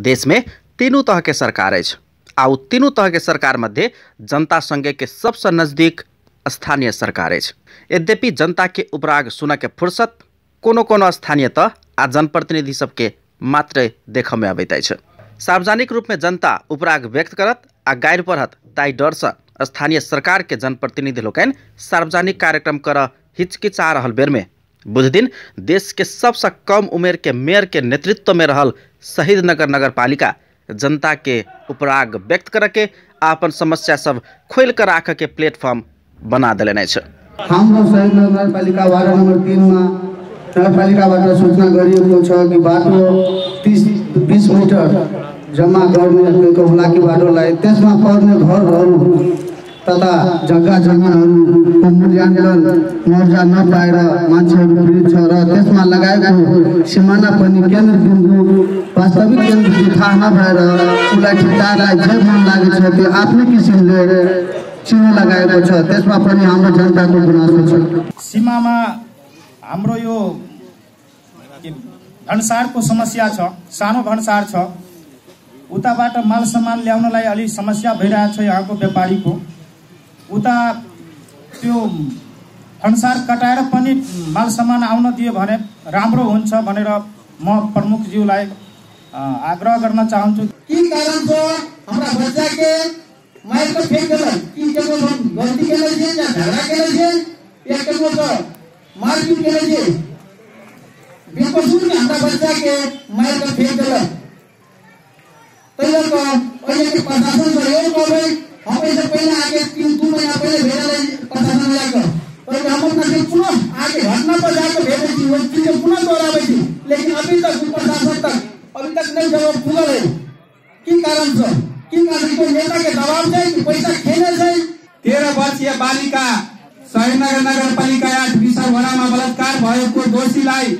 देश में तीनू तह के सरकार अछि आ ओ तीनू तह के सरकार मध्य जनता संगे के सबसे नजदीक स्थानीय सरकार अछि। यद्यपि जनता के उपराग सुनऽ के फुर्सत कोनो कोनो स्थानीय तह आ जनप्रतिनिधि सबके मात्र देखऽ में अबैत अछि। सार्वजनिक रूप में जनता उपराग व्यक्त करत आ गारि पढ़त, ताहि डर से स्थानीय सरकार के जनप्रतिनिधि लोकनि सार्वजनिक कार्यक्रम करऽ हिचकिचा रहल बेर में बुधदिन देश के सबसे कम उमेर के मेयर के नेतृत्व में रहल शहीद नगर नगरपालिका जनता के उपराग व्यक्त करऽ के आ अपन समस्या सब खोलि कऽ राखऽ के प्लेटफॉर्म बना देलनि अछि। हाम्रो शहीद नगर नगरपालिका वार्ड नम्बर 3 मा नगरपालिकाबाट सूचना गरिएको छ कि बाटो 30-20 मिटर जम्मा गर्ने हुलाकी बाटोलाई त्यसमा पर्ने घरहरू तथा जग्गा जमिनहरूको मूल्याङ्कन मुआवजा नपाएर मान्छेहरू पीडित छ र त्यसमा लगाएको सिमाना पनि केन्द्रबिन्दु वास्तविक केन्द्रबिन्दु थाहा नभएर उसलाई ठेकेदारलाई जे मन लागेको छ त्यो आफ्नै किसिमले चिन्ह लगाएको छ। त्यसमा पनि हाम्रो जनताको गुनासो छ। सीमामा हाम्रो यो भन्सारको समस्या छ, सानो भन्सार छ, उताबाट माल सामान ल्याउनलाई अलि समस्या भइरहेको छ यहाँको व्यापारीको। उता त्यो भन्सार कटाएर पनि माल सामान आउन दियो भने राम्रो हुन्छ भनेर म प्रमुखज्यूलाई आग्रह गर्न चाहन्छु। की कारण से हमरा बच्चा के मार के फेंक देलक? की केकरो गलती केले छियै या झगड़ा केले छियै या केकरो मारपीट केले छियै? बेकसूर के हमरा बच्चा के मार के फेंक देलक। तै लऽ कऽ ओहि प्रशासन से यो कहबै, हम एहिसँ पहिले आके 3-2 महीना पहिले भेजल प्रशासन जाकऽ, पर हम अपना के पुनः आके घटना पर जाके भेजै छी, ओहि चीज के पुनः दोहराबै छी, लेकिन अभी तक प्रशासन तक अभी तक नहीं जवाब खुलल है। की कारण से? की कारण कोई नेता के दबाव छै कि पैसा खेने छै? 13 वर्षीय बालिका शहीदनगर नगरपालिका 8 विषहरामा बलात्कार भएको दोषीलाई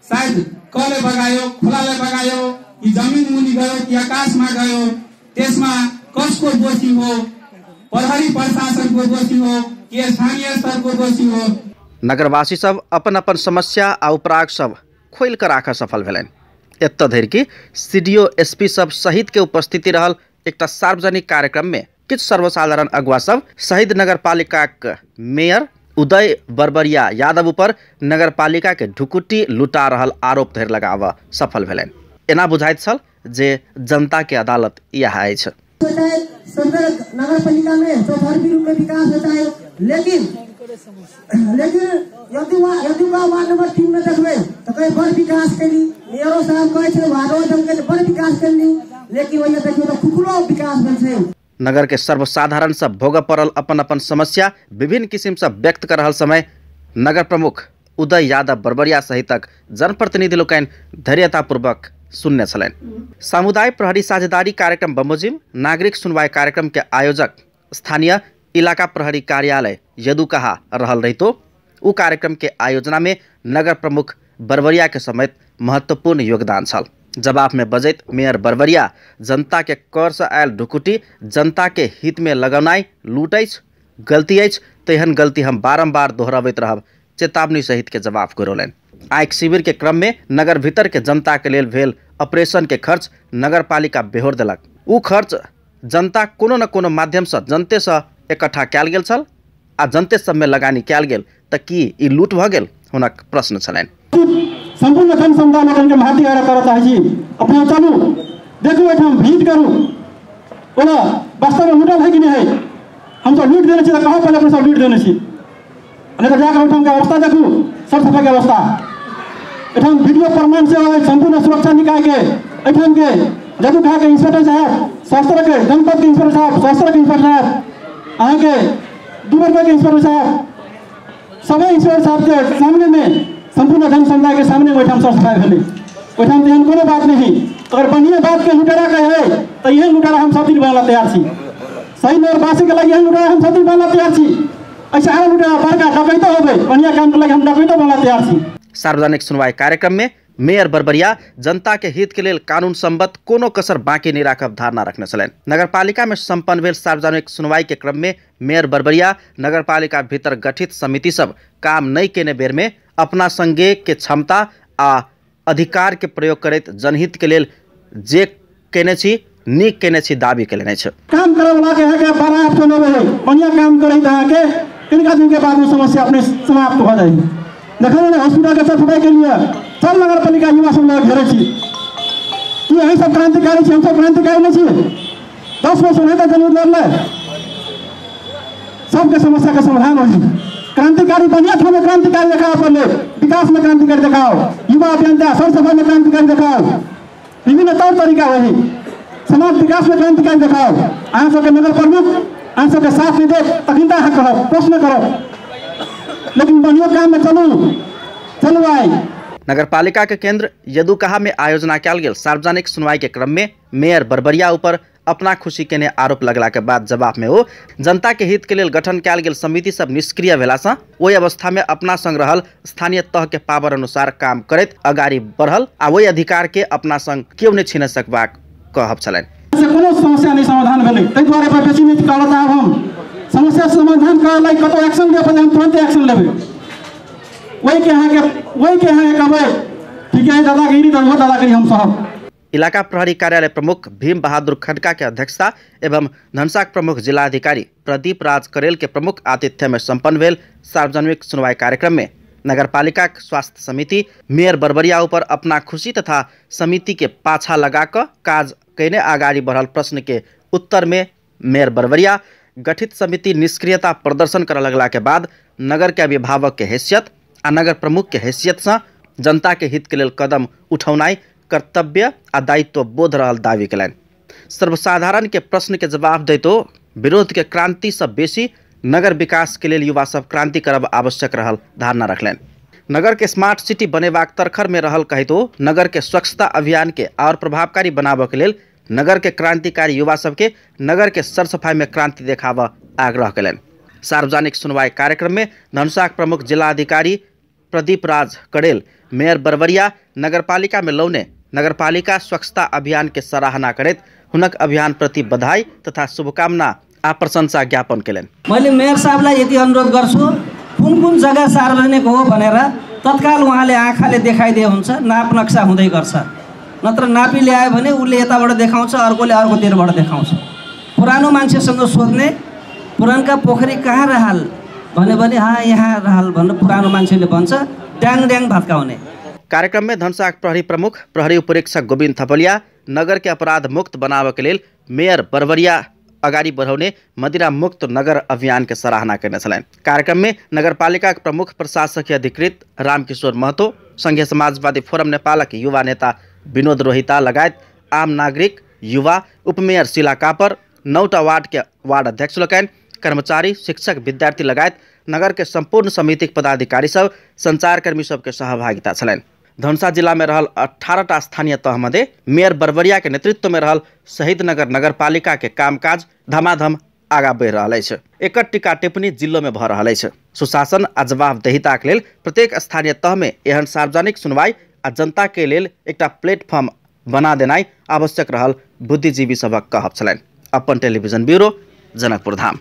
सायद कले बगायो, खोलाले बगायो कि जमिन मुनि गयो कि आकाशमा गयो, त्यसमा कसको दोषी हो? प्रहरी प्रशासनको दोषी हो कि स्थानीय स्तरको दोषी हो? नगरवासी सब अपन अपन समस्या आ उपराग सब खोलि कऽ राखऽ सफल भेलनि। एतऽ धरि कि सीडीओ एसपी सब सहित के उपस्थिति रहल एकटा सार्वजनिक कार्यक्रम में किछु सर्वसाधारण अगुआ सब शहीद नगरपालिकाक मेयर उदय बरबरिया यादव ऊपर नगरपालिका के ढुकुटी लुटा रहल आरोप धरि लगाबऽ सफल भेलनि। एना बुझाइत छल जे जनता के अदालत इएह अछि। नगरपालिका में चौतरफी रूप में विकास होता है, लेकिन लेकिन यदि वार्ड नंबर 3 में देखबै तो कहीं बड़ विकास कैली, मेयरो साहब कहै छै वार्डो जमके बड़ विकास कैली, लेकिन ओहिमे देखियौ तऽ कुकुरो विकास भेल छै। नगर के सर्वसाधारण सब भोगऽ पड़ल अपन अपन समस्या विभिन्न किसिम से व्यक्त कर रहल समय नगर प्रमुख उदय यादव बरबरिया सहितक जनप्रतिनिधि लोकनि धैर्यतापूर्वक सुनने छलनि। सामुदायिक प्रहरी साझेदारी कार्यक्रम बमोजिम नागरिक सुनवाई कार्यक्रम के आयोजक स्थानीय इलाका प्रहरी कार्यालय यदुकहा रहल रहितो उ कार्यक्रम के आयोजना में नगर प्रमुख बरबरिया के समेत महत्वपूर्ण योगदान छल। जवाब में बजैत मेयर बरबरिया जनता के कर से आयल ढुकुटी जनता के हित में लगौनाइ लूट अछि, गलती अछि, तेहन गलती हम बारम्बार दोहराबैत रहब चेतावनी सहित के जवाब करौलनि। आइक शिविर के क्रम में नगर भीतर के जनता के लेल भेल ऑपरेशन के खर्च नगरपालिका बेहोर देलक। उ खर्च जनता कोनो न कोनो माध्यम से जनते से इकट्ठा कयल गेल छल आ जनते सब में लगानी कयल गेल, त की ई लूट भऽ गेल? हुनक प्रश्न छलनि। सम्पूर्ण जनसमुदाय लोकनिके हार्दिक आग्रह करऽ चाहै छी, अपने चलू देखू, एहिठाम भेंट करू, ओना वास्तवमे लूटल है कि नहि है? हमसब लूटि देने छी तऽ कहब पहिले अपने सब लूटि देने छी, नहि तऽ जाकऽ ओहिठामके अवस्था देखू, सर सफाइके अवस्था। एहिठाम वीडियो प्रमाण सेहो अछि सम्पूर्ण सुरक्षा निकायके, एहिठामके जदुखाके इंस्पेक्टर साहब, शस्त्रके जनपदके इंस्पेक्टर साहब, शस्त्रके इंस्पेक्टर साहब, अहाँके डुबरके इंस्पेक्टर साहब, सबै इंस्पेक्टर साहबके सामनेमे सम्पूर्ण जनसमुदाय के सामने ओहिठाम सर सफाइ भेलै। ओहिठाम तेहन कोनो बात नहीं। अगर बढ़िया बात के लुटेरा के है तो यही लुटेरा हम सब दिन बनला तैयार छी। सही नगरवासी के लागि यही लुटेरा हम सब दिन बनला तैयार छी। ऐसे आरो लुटेरा बड़का डकैतो होबै, बढ़िया काम के लागि हम डकैतो बनला तैयार छी। सार्वजनिक सुनवाई कार्यक्रम में मेयर बरबरिया जनता के हित के लेल कानून सम्बद्ध कोनो कसर बाँकी नहीं राखब धारणा रखने छलनि। नगरपालिका में सम्पन्न भेल सार्वजनिक सुनवाई के क्रम में मेयर बरबरिया नगरपालिका भीतर गठित समिति सब काम नहीं केने बेर में अपना संगे के क्षमता आ अधिकार के प्रयोग करैत जनहित के लेल जे केने छी, नीक केने छी दाबी के लेने छै। काम करे वाला के अहाँके 12 ऑप्शन अबै है, बढ़िया काम करे त अहाँके किनका दिन के बाद में समस्या अपने समाप्त हो जाए। देखो ने हॉस्पिटल के सफाई के लिए सब नगरपालिका युवा सब लग घेरे छी कि यही सब क्रांतिकारी छी, हम सब क्रांतिकारी नहीं छी। 10 वर्ष होने तक जनहित लड़ले सबके समस्या के समाधान हो। क्रांतिकारी बढ़िया ठाम में क्रांतिकारी देखाओ, पहले विकास में क्रांतिकारी देखाओ, युवा अभियंता सर सफाई में क्रांतिकारी देखाओ, विभिन्न तौर तरीका वही समाज विकास में क्रांतिकारी देखाओ। अहाँ सबके नगर प्रमुख अहाँ सबके साथ नहीं देत तखन तऽ अहाँ कहब, प्रश्न करब, लेकिन बढ़िया काम में चलू चलू आइ। नगरपालिका के केंद्र यदुकहा में आयोजना कयल गेल सार्वजनिक सुनवाई के क्रम में मेयर बरबरिया ऊपर अपना खुशी केने आरोप लगला के बाद जवाब में ओ जनता के हित के लेल गठन कयल गेल समिति सब निष्क्रिय भेला सँ ओहि अवस्था में अपना संग रहल स्थानीय तह के पावर अनुसार काम करैत अगाडि बढ़ल आ ओहि अधिकार के अपना संग केओ नहि छीन सकबाक कहब छलनि। से कोनो समस्या नहीं समाधान भेलै, ताहि दुआरे पर बेसी नहि कहल चाहब हम। समस्या समाधान करऽ लागि कतौ एक्शन लिअ पड़तै, हम तुरन्ते एक्शन लेबै। ओहि के अहाँके कहबै ठीक है दादागिरी तऽ ओहो दादागिरी हम सहब। इलाका प्रहरी कार्यालय प्रमुख भीम बहादुर खड्का के अध्यक्षता एवं धनसाक प्रमुख जिलाधिकारी प्रदीप राज करेल के प्रमुख आतिथ्य में संपन्न भेल सार्वजनिक सुनवाई कार्यक्रम में नगरपालिका स्वास्थ्य समिति मेयर बरबरिया ऊपर अपना खुशी तथा समिति के पाछा लगाकर काज कयने अगाडि बढ़ल प्रश्न के उत्तर में मेयर बरबरिया गठित समिति निष्क्रियता प्रदर्शन करऽ लगला के बाद नगर के अभिभावक के हैसियत आ नगर प्रमुख के हैसियत से जनता के हित के लेल कदम उठौनाइ कर्तव्य आ दायित्व बोध रहल दावी कयलनि। सर्वसाधारण के प्रश्न के जवाब दैतो विरोध के क्रांति से बेसी नगर विकास के लेल युवा सब क्रांति करब आवश्यक रहल धारणा रखलनि। नगर के स्मार्ट सिटी बनेबाक तरखर में रहल कहितो नगर के स्वच्छता अभियान के और प्रभावकारी बनाबऽ के लेल नगर के क्रांतिकारी युवा सबके नगर के सरसफाई में क्रांति देखाबऽ आग्रह कयलनि। सार्वजनिक सुनवाई कार्यक्रम में धनुषाक प्रमुख जिलाधिकारी प्रदीप राज कड़ेल मेयर बरबरिया नगरपालिका में लौने नगरपालिका स्वच्छता अभियान के सराहना करैत हुनक अभियान प्रति बधाई तथा शुभकामना आ प्रशंसा ज्ञापन कयलनि। मैले मेयर साहबलाई यति अनुरोध गर्छु, कुन कुन जग्गा सार्वजनिक हो भनेर तत्काल उहाँले आँखाले देखाइदिए हुन्छ, नाप नक्सा हुँदै गर्छ, नत्र नापी ल्यायो भने उसले यताबाट देखाउँछ, अर्कोले अर्कोतिरबाट देखाउँछ। पुरानो मान्छेसँग सोध्ने पुरानका पोखरी कहाँ रहल भन्यो भने हाँ यहाँ रहल भनेर पुरानो मान्छेले भन्छ, ड्याङ ड्याङ भत्काउने। कार्यक्रम में धनसाक प्रहरी प्रमुख प्रहरी उपरीक्षक गोविन्द थपलिया नगर के अपराध मुक्त बनाबऽ के लेल मेयर बरबरिया अगाडि बढ़ौने मदिरा मुक्त नगर अभियान के सराहना करने छलनि। कार्यक्रम में नगरपालिका के प्रमुख प्रशासकीय अधिकृत रामकिशोर महतो, संघीय समाजवादी फोरम नेपालक युवा नेता विनोद रोहिता लगायत आम नागरिक, युवा, उपमेयर शीला कापर, 9टा वार्ड के वार्ड अध्यक्ष लोकनि, कर्मचारी, शिक्षक, विद्यार्थी लगायत नगर के संपूर्ण समितिक पदाधिकारी सब, संचारकर्मी सबके सहभागिता छलनि। धनुषा जिला में रहल 18टा स्थानीय तह मध्ये मेयर बरबरिया के नेतृत्व में रहल शहीदनगर नगरपालिका के कामकाज धमाधम आगा बढ़ि रहल अछि। एकर टीका टिप्पणी जिलो में भऽ रहल अछि। सुशासन आ जवाबदेहिताक लेल प्रत्येक स्थानीय तह में एहन सार्वजनिक सुनवाई आ जनता के लेल एकटा प्लेटफॉर्म बना देनाइ आवश्यक रहल बुद्धिजीवी सभक कहब छलनि। अपन टेलीविजन ब्यूरो, जनकपुर धाम।